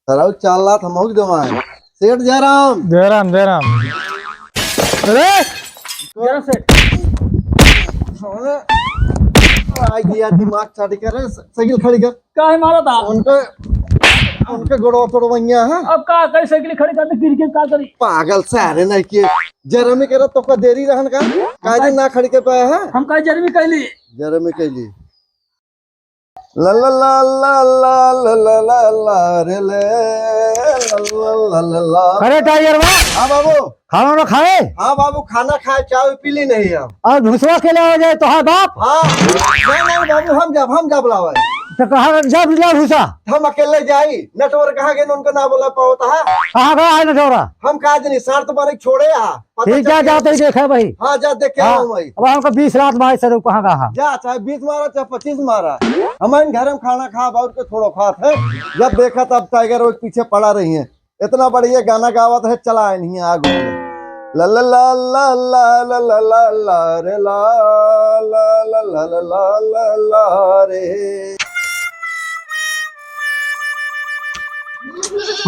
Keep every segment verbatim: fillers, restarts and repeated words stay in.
सराउ चार लात हम हो देवाए। सेठ जयराम। जयराम, जयराम। अरे! जयराम सेठ। आई गया दिमाग चाटी करे, साइकिल खड़ी कर। काहे मारा था? उनके, उनके गोड़वा तोड़वैया है। अब का करी, साइकिल खड़ी कर दे, गिर के का करी? पागल सारे नहीं किए। जरमी करे तो का देरी रहन का? काहे ना खड़ी के पाए है? हम काहे जरमी कैली? जरमी कैली। ला ला ला ला ला ला ला ला रे ले, ला ला ला ला ला। अरे टाइगर बा। हाँ बाबू। खाना ना खाए? हाँ बाबू, खाना खाए, चाय पी ली नहीं हम। और भूसवा के ले आ जाए तो है बाप? हाँ। नहीं, नहीं बाबू, हम जब, हम जब लावे। तो कहाँ जब ले भूसा? हम अकेले जाई, नटवर कहाँ गए, उनको ना बोला पावत है। कहाँ गया है नटवरा? हम कहा जनी, सार तो बारे छोड़े आ। पता ठीक, जा, चल जा, गया। तो ही देखे भाई। हाँ, जा देख के हाँ, आओ भाई। अब हमको बीस लात मारे सर, कहाँ कहाँ? जा, चाहे बीस मारा, चाहे पच्चीस मारा। हम इन घर में खाना खा, बाहर के थोड़ो खात है। जब देखा तब टाइगर वो पीछे पड़ा रही है। इतना बढ़िया गाना गावत है, चला नहीं आगो। ला ला ला ला ला ला ला ला ला रे ला, ला ला ला ला ला ला ला रे।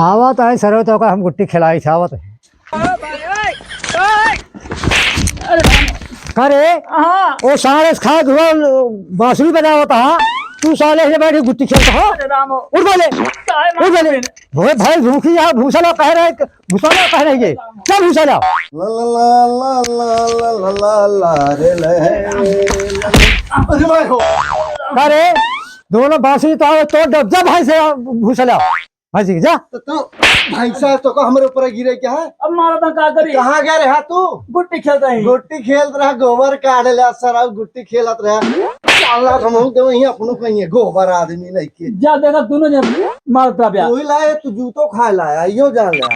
आवत है सरवा तो का हम गुट्टी खिलाई आवत है। का रे? हाँ। ओ सारे खात हुआ बांसुरी बजावत हा, तू साले से बैठ के गुट्टी खेलत हा। अरे राम। उठ बोले। काय उठ बोले। मार भोए भाई भूखी यहाँ भूसा ला कह रहे, भूसा ला कह रही है। क्या भूसा ला? ला ला ला ला ला ला ला ला ला रे ले। अरे भाई हो। का रे? दोनों बांसुरी तो आवे, तोड़ दे, जा भाई से भूसा ला। भाई जी, जा। तो तू भैंसा तो का हमरे ऊपर गिरे क्या है? अब मारा था का करी? कहाँ गया रहा तू? गुट्टी खेलत ही। गुट्टी खेलत रहा, गोबर काढ़ ले सर, गुट्टी खेलत रहा। साला हम हो गए वहीं अपनों कहीं है, गोबर आदमी नहीं के। जा देखा दोनों जन मारत रहा ब्या। तू ही लाए, तू जूतो खाए लाया, यो जान ले।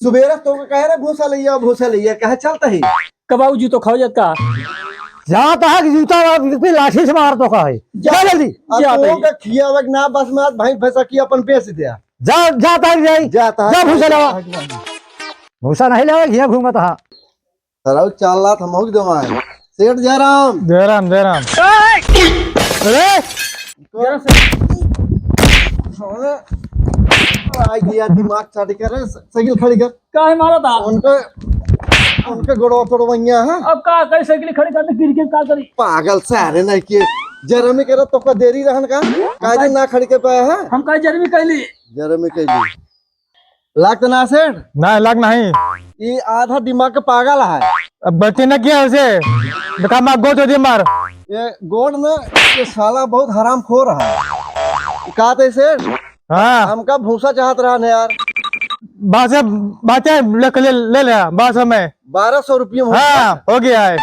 सुबेरे तो के कहे रे भूसा लइया, भूसा लइया, कहे चलत ही। कबाऊ जूतो खाओ जात का? जात हा कि जूता ला-, कि लाठी से मार तो का है? जा। जा जल्दी। अब जा तू भाई। का खिया वक ना बस में आज भाई भैंसा की अपन बेच दिया। जा, जा तार जाई। जा तार जा भूसा लावा। भूसा नहीं लावा, घिया घूमत हा। सराउ चार लात हम हो देवाए। सेठ जयराम। जयराम, जयराम। अरे! जरा से। आई गया दिमाग चाटी करे, साइकिल खड़ी कर। काहे मारा था? उनके, उनके गोड़वा तोड़वैया है। अब का करी, साइकिल खड़ी कर दे, गिर के का करी? पागल सारे नहीं किए, जरमी करे तो का देरी रहन का? काहे ना खड़ी के पाए है? हम काहे जरमी कैली? जरमी कैली। लाग तो ना सेठ? ना, लाग नहीं। ई आधा दिमाग के पागल है। अब बचे न किया उसे, तो का मार गोट हो दिए मार। ये गोट न, ये साला बहुत हरामखोर है। का ते सेठ? हाँ। हमका भूसा चाहत रहा न यार। बासे, बासे ले, ले, ले, ले, बासे में। बारह सौ रुपये में हो गया? हाँ, हो गया है।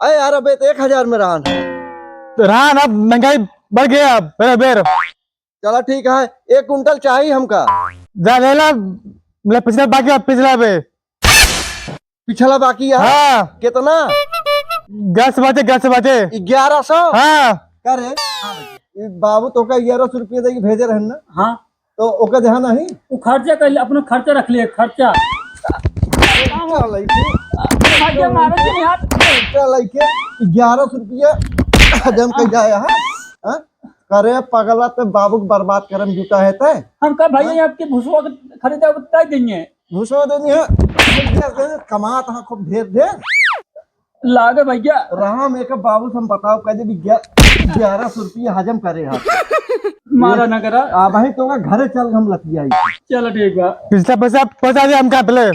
अरे यार, अबे तो एक हजार में रहा न। तो रहा न, अब महंगाई बढ़ गया अब, बेर, बेर। चला ठीक है, एक कुंटल चाहिए हमका। जा ले ला, ले पिछला बाकी है, पिछला बे। पिछला बाकी है? हाँ। कितना? गैस बचे, गैस बचे। ग्यारह सौ? हाँ। का रे? ई बाबू तो का ग्यारह सौ रुपया दे के भेजे रहन ना? हाँ। तो ओका जहाँ नहीं? वो खर्चा कर ले, अपना खर्चा रख ले, खर्चा। खर्चा लइके। खर्चा मारो जी यार। खर्चा लइके ग्यारह सौ रुपया हजम कर जाए, हाँ? हाँ? करे पगला, ते बाबू के बर्बाद करम जुटा है ते। हम कब भैया हाँ? आपके भुसवा के खरीदा उतना देंगे। भुसवा देंगे, हाँ? कमात हाँ खूब ढेर ढेर। लागे भैया। राम एक बाबू से हम बताओ, कह दे भी ग्या-, ग्यारह सौ रुपया हजम करे हाँ। मारा ना करा। आ भाई तो का घरे चल, हम लतिया ही। चलो ठीक बा। पिछला पैसा पहुंचा दे हमका पहले।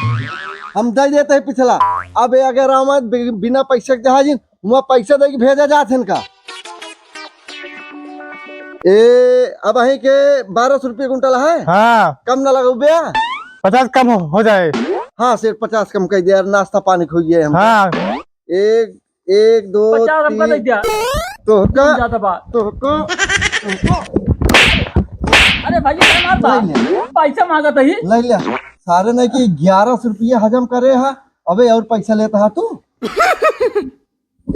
हम दे देते हैं पिछला। अब अगर हम बि-, बिना पैसे के जहाज हुआ पैसा दे के भेजा जात है इनका। ए, अब अहीं के बारह सौ रुपये कुंटल है। हाँ। कम ना लगाऊ बे? पचास कम हो, हो जाए। हाँ सेठ, पचास कम कर दे यार, नाश्ता पानी खोइए हम। हाँ। एक, एक, दो, पचास हमका तीन। दे दिया। तो का? ज्यादा बात। तो का? अरे भाई, ये मार बा। ले ले। पैसा मांगत ही। ले ले। सारे नहीं कि ग्यारह सौ रुपये हजम करे है। अबे और पैसा लेता है तू?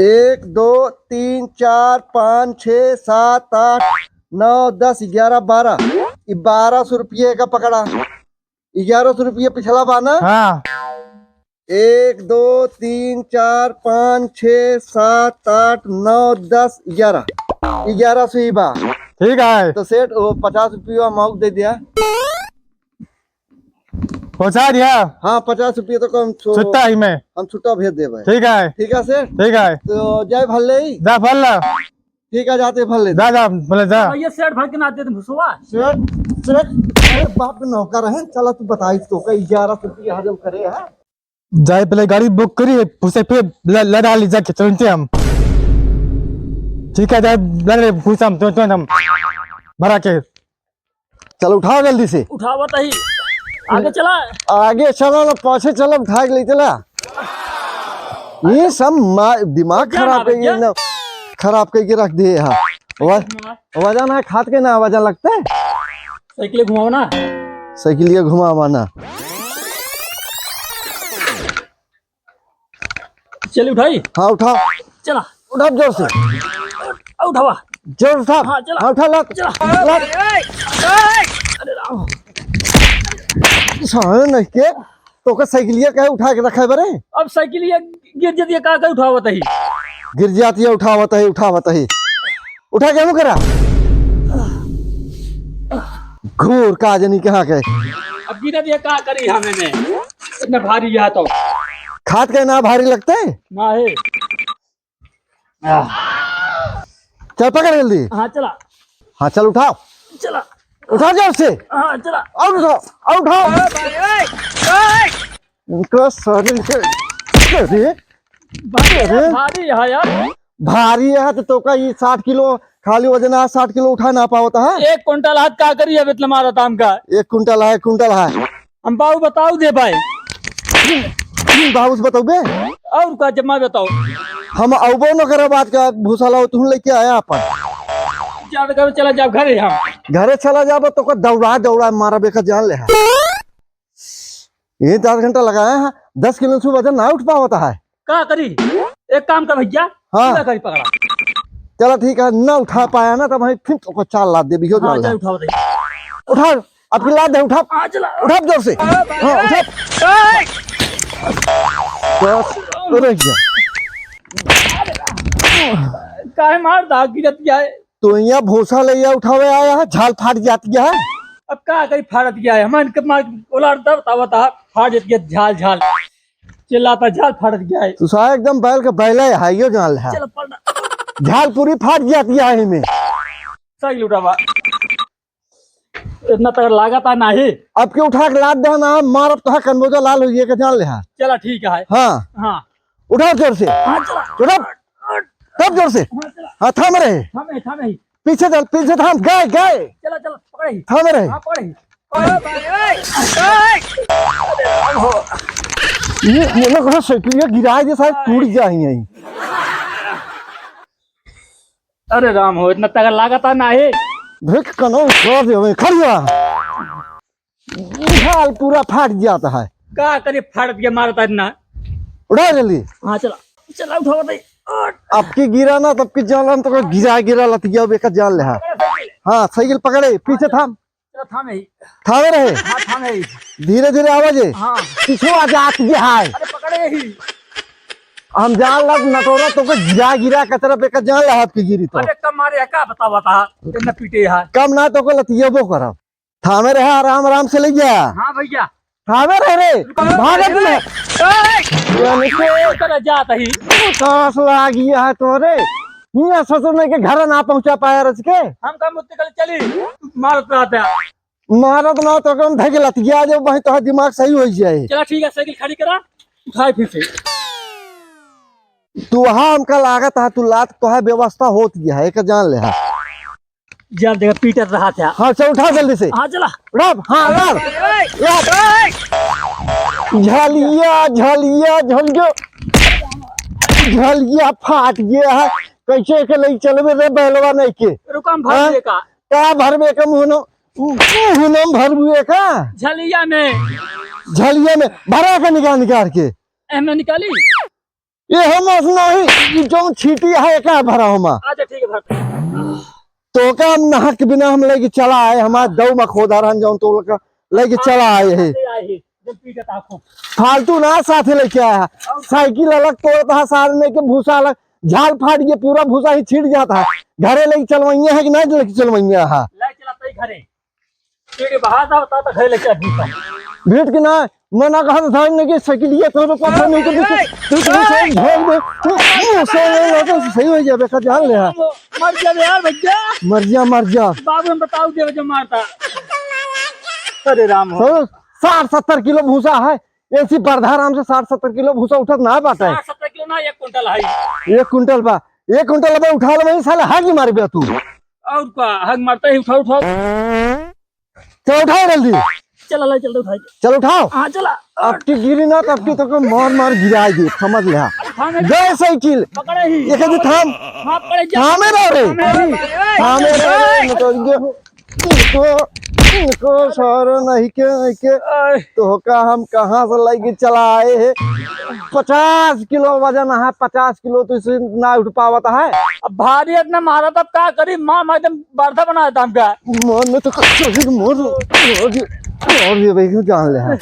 एक, दो, तीन, चार, पाँच, छः, सात, आठ, नौ, दस, ग्यारह, बारह। ई बारह सौ रुपये का पकड़ा। ग्यारह सौ रुपये पिछला बा ना? हाँ। एक, दो, तीन, चार, पाँच, छः, सात, आठ, नौ, दस, ग्यारह। ग्यारह सौ ही बा। ठीक है। तो सेठ, वो पचास रुपया अमाउंट दे दिया। पहुँचा दिया। हाँ, पचास रुपया तो कम छु-, छुट्टा ही मैं। हम छुट्टा भेज देबे। ठीक है। ठीक है सेठ। ठीक है। तो जय भल्ले ही। जा भल्ला। ठीक है, जाते भल्ले। जा, जा, भल्ले जा। भैया सेठ भर के ना देते भुसवा। सेठ, सेठ, अरे बाप के नौकर है, चला तू बताई तो का ग्यारह सौ रुपया हजम करे है। जाए पहले गाड़ी बुक करी है, उसे पे ल-, लड़ा ली जाके, चलते हम। ठीक है, जाए लड़ रहे, पूछा हम, तो, तो हम भरा के। चल उठाओ जल्दी से। उठावत ही। आगे चला। आगे चला ना, पाछे चला, उठा के ले चला। ये सब मा-, दिमाग क्या खराब ना करके भैया? ना, खराब करके रख दिए यहाँ। व-, वजन है, खात के ना वजन लगते। साइकिल घुमाओ ना। साइकिल घुमावा ना। चल उठाई। हाँ, उठाओ। चला। उठा जोर से। आ, उठावा। जोर से उठा। हाँ, चला। हाँ, उठा, ला। चला। ला। ए, ए, अरे राम। साले नहीं के, तोका साइकिलिया काहे उठा के रखा है बरे? अब साइकिलिया गिर जाती है, का, का उठावत ही? गिर जाती है, उठावत ही, उठावत ही। उठा के मुँह करा। घूर का जनी कहाँ के। अब गिरा दिया, का करी हमें में? इतना भारी है तो। खात के ना भारी लगते? ना है। आह। चल पकड़ जल्दी। हाँ, चला। हाँ, चल उठाओ। चला। उठा जोर से। हाँ, चला। और उठाओ, और उठाओ। अरे भाई, ए, ए। इनका सारे के, अरे, भारी है, अरे। भारी है यार। भारी है तो, तोका ये साठ किलो खाली वजन है, साठ किलो उठा ना पावत है। एक कुंटल हाथ का करी अब इतना मारा ताम का। एक कुंटल है, कुंटल है। हम बाबू बताऊ दे भाई। बाबू से बताओ बे। और का जमा बताओ। हम अउबो न करब आज का भूसा लाओ, तुम लेके आया अपन। ज्यादा करो, चला जाओ घरे हम। घरे चला जाबो तोका दौड़ा दौड़ा मारब, एका जान ले। ये आध घंटा लगाया है, दस किलो से वजन ना उठ पावत है। का करी? एक काम कर भैया, हाँ। पूरा करी पकड़ा। चला ठीक है, ना उठा पाया ना, तब हम फिर तोको चार लात देबी, हो हाँ, जान ले। चल उठाओ दे। उठा, अब की लात दे, उठा। हाँ, चला। उठा जोर से। हाँ, उठा। ए! बस, रुक जा। काहे मार दा, गिरत जाए? तो यहाँ भूसा ले या उठावे आया है, झाल फाट जाती है। अब का करी, फाड़त गया है। हमारे के मार, ओलार दब तावत आ, फाट जाती है झाल, झाल। चिल्लाता, झाल फाटत गया है। तू साला एकदम बैल के बैले है, यो जान ले। चल, पलटा। झाल पूरी फाट जाती है इनमें। सही लुटावा। इतना तगड़ लागत है नाही। अब के उठा के लात दे ना, मारब तो है कनबोजा लाल हो ये के जान ले है। चला ठीक है। हाँ। हाँ। उठा जोर से। हाँ, चला। उठा। तब जोर से। हाँ, चला। हाँ, थाम रहे। थामे, थामे ही। पीछे चल, पीछे थाम, गए, गए। चला, चला, पकड़े ही। थाम रहे। हाँ, पकड़े ही। ये, ये लोग साइकिल ये गिराए दे, सारे टूट जाए यहीं। अरे राम हो, इतना तगड़ लागत है नाही। देख कनो उठा दे, खड़ी रहा। झाल पूरा फाट जाता है। का करी, फाट के मारता है ना। उठा जल्दी। हाँ, चला, चला, उठावा दे। आपकी गिरा ना, तब की जान हम तो गिरा, गिरा लत गया, बेका जान ले। हाँ, हाँ, साइकिल पकड़े, पीछे थाम। चला, थामे ही। थामे रहे। हाँ, थामे ही। धीरे धीरे आवाज है। हाँ। पीछे आ जा, आती है। अरे, पकड़े ही। हम जान लग नटोरा तो को गिरा, गिरा कचरा बेका जान ले, आपकी गिरी तो। अरे, कम मारे है, का बतावा था? इतना पीटे है। कम ना तो को लतियबो करब। थामे रहे, आराम, आराम से ले जा। हाँ भैया। थामे रहे रे, रुको, भागत रुको, में। ए, ए, ए, करे जात ही। सांस लागी है तोरे। हियाँ ससुर ने के घर ना पहुँचा पाया रच के। हम का मुत्ते कल चली, मारत रहता। मारत ना तो कम धके लतिया जो भाई, तोहर दिमाग सही हो जाए। चला ठीक है, साइकिल खड़ी करा, उठाए फिर से। तू हाँ हमका लागत है, तू लात तोहर व्यवस्था होत गया है, एक जान ले है। जब देखा पीटत रहा था। हाँ, चल उठा जल्दी से। हाँ, चला। उठा, हाँ, उठा। ए, ए, ए। झलिया, झलिया, झलिया। झलिया फाट गया है। कैसे के ले चलबे रे बैलवा नहीं के? रुको, हम भर हाँ? दिए का? का भरबे का मुहनो, मुहनो में भरबुए का? झलिया में। झलिया में। भरा के निकाल, निकाल के। एमे निकाली? ये हम नहीं, ये जौन छीटी है, एका भरा हमा। अच्छा, ठीक है, भर। तो का हम नहक बिना हम लेके चला आए, हमार दऊ में खोदा रहन जौन तो लोग लेके चला आए है। आए है, जब पी के ताको। फालतू ना साथे लेके आया है। साइकिल अलग तोड़ता है, सारे लेके भूसा अलग, झाल फाट के पूरा भूसा ही छिड़ जाता है। घरे लेके चलवैया है कि नहीं लेके चलवैया है? ले चला तई घरे। तेरे बाहर था, बता तो घरे लेके आ भूसा। भेंट के ना, मना कहा था नहीं कि साइकिलिया तो पता नहीं कि तू, तू, तू सही झोंक दे। तू, तू सही हो जाबे का, जान ले। मर जा यार भैया। मर जा, मर जा। बाबू हम बताओ दे जो मारता। अरे राम हो। सर, साठ सत्तर किलो भूसा है, ऐसी बर्धा राम से साठ सत्तर किलो भूसा उठत ना बाटे। साठ सत्तर किलो ना, एक कुंटल है। एक कुंटल बा, एक कुंटल बा, उठा ले वहीं साला, हागी मार बे तू। और का, हग मारता ही, उठाओ, उठाओ। चल उठाओ जल्दी। चल, ला, चल, उठाओ। चल उठाओ। हाँ, चला। अब की गिरी ना, तब की तो को मार मार गिराई दे, समझ ले। अरे थामे गए साइकिल। पकड़े ही। एक आदमी थाम। हाँ, पकड़े जा। थामे रहो रे। थामे रहो। थामे रहो रे, न तो इनको, इनको, इनको सारे नहीं के, नहीं के। आय। तो का हम कहाँ से लेके चला आए हैं? पचास किलो वजन है, पचास किलो तो इसे ना उठ पावत है। अब भारी इतना मारा, तब का करी? माँ, माँ एकदम बर्दा बना देता हमका। मोर में तो कच्चो ही मोर, मोर, मोर ये भाई क्यों जान ले है।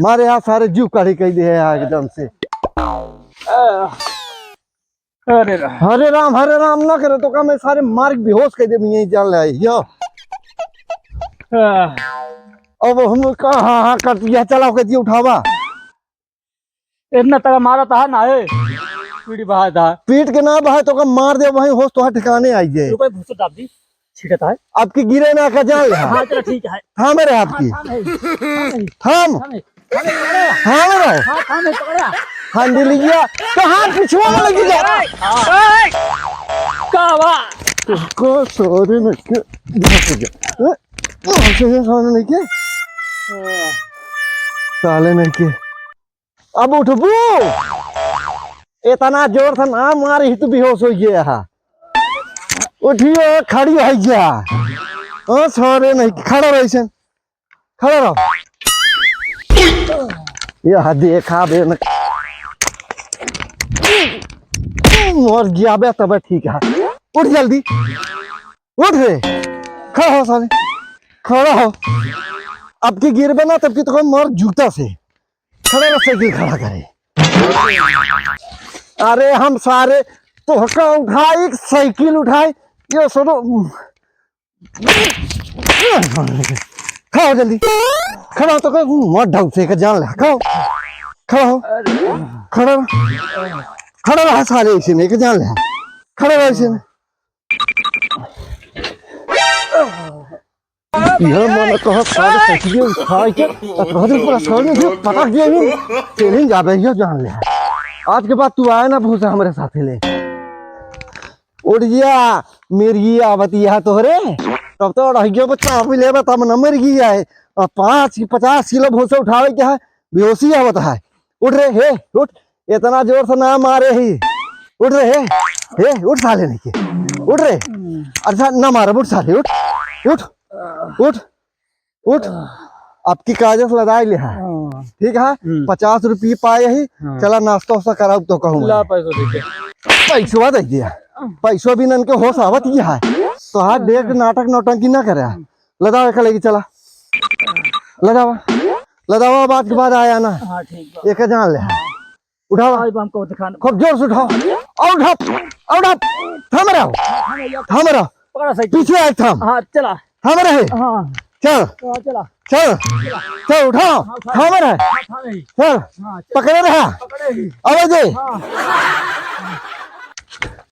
मारे यहाँ सारे जीव काढ़ी कह दे है यहाँ एकदम से। अरे राम। हरे राम, हरे राम ना करे तो का मैं सारे मार के बेहोश कर दे, मैं यही जान ले आई, यो। अब हम कहाँ, हाँ, कर दिया, चलाओ, कर दिया, उठावा। इतना तगड़ा मारा था ना है, पीठ बहा था। पीठ के ना बहा तो का मार दे, वहीं होश तो ठिकाने आई जाए। रुको, भूसा दाब दी, छिटत है। आपकी गिरे ना का जान ले। हाँ, चलो ठीक है। थामे रहे आपकी। हाँ, थामे, थामे, थाम। थामे, थामे, पकड़े। थामे रहो। हाँ, थामे, पकड़े। हाँ, ले लिया। तो हाथ पिछुआ में लगी जा। हाँ। का हुआ? को सोरे में के, भाग गया। हैं? कौन से हैं साले नहीं के? हाँ। साले नहीं के। अब उठबू, इतना जोर से ना मारी, तू बेहोश हो गया है। उठियो, खड़ी हो गया। ओ, छोरे नहीं, खड़ा रहो ऐसे, खड़ा रहो। यह देखा बे न, मर गया बे, तब ठीक है। उठ जल्दी। उठ रे, खड़ा हो साले, खड़ा हो। अब की गिरबे ना, तब की तो मार जूता से। खड़ा रह, साइकिल खड़ा करे। अरे हम सारे तोहका उठाई, साइकिल उठाई, ये सुनो। खड़ा हो जल्दी, खड़ा हो, तो मत ढंग से एक जान ले, खड़ा हो, खड़ा हो, खड़ा रह, खड़ा रह साले, ऐसे नहीं एक जान ले, खड़ा रह ऐसे नहीं। यह मन कहा सारे सचिए उठाए के, तब कहते पूरा सामने भी पटक दिया ही। चैलेंज आवे, यह जान ले। आज के बाद तू आए ना भूसा हमरे साथे ले। उठ गया, मेरी आवत यह तोहरे। तब तो रह गया बच्चा, अभी ले बता, मन मर गया है। और पाँच, पचास किलो भूसा उठावे के है, बेहोशी आवत है। उठ रे, हे, उठ। इतना जोर से ना मारे ही। उठ रे, हे, हे, उठ साले नहीं के। उठ रे। अच्छा, ना मारब, उठ साले, उठ। उठ, उठ, उठ। अब की कायदे से लदाई ले है। हाँ। ठीक है? हम्म। पचास रुपये पाए ही, हाँ। चला नाश्ता वास्ता कराऊ तो कहूँ ला मैं। पैसा दे दे। पैसवा दे दिया। पैसवा भी नन के होश आवत ही है। तो हाथ देख नाटक नौटंकी ना करे। लदावा एक लेके चला। लदावा। लदावा, बात के बाद आया ना। हाँ, ठीक बा। एक जान ले। उठावा। आज हमको दिखाना। खूब जोर से उठाओ। और उठाओ। और उठाओ। थामे रहो। हाँ, हाँ, भैया। थामे रहो। पकड़ा साइकिल। पीछे आए थाम। हाँ, चला। थामे रहे। हाँ। चल। हाँ, चला। चल। चल, उठाओ। हाँ, उठा। थामे रहे। हाँ, थामे। चल। हाँ, चल। पकड़े रहा। पकड़े ही। आवे दे। हाँ।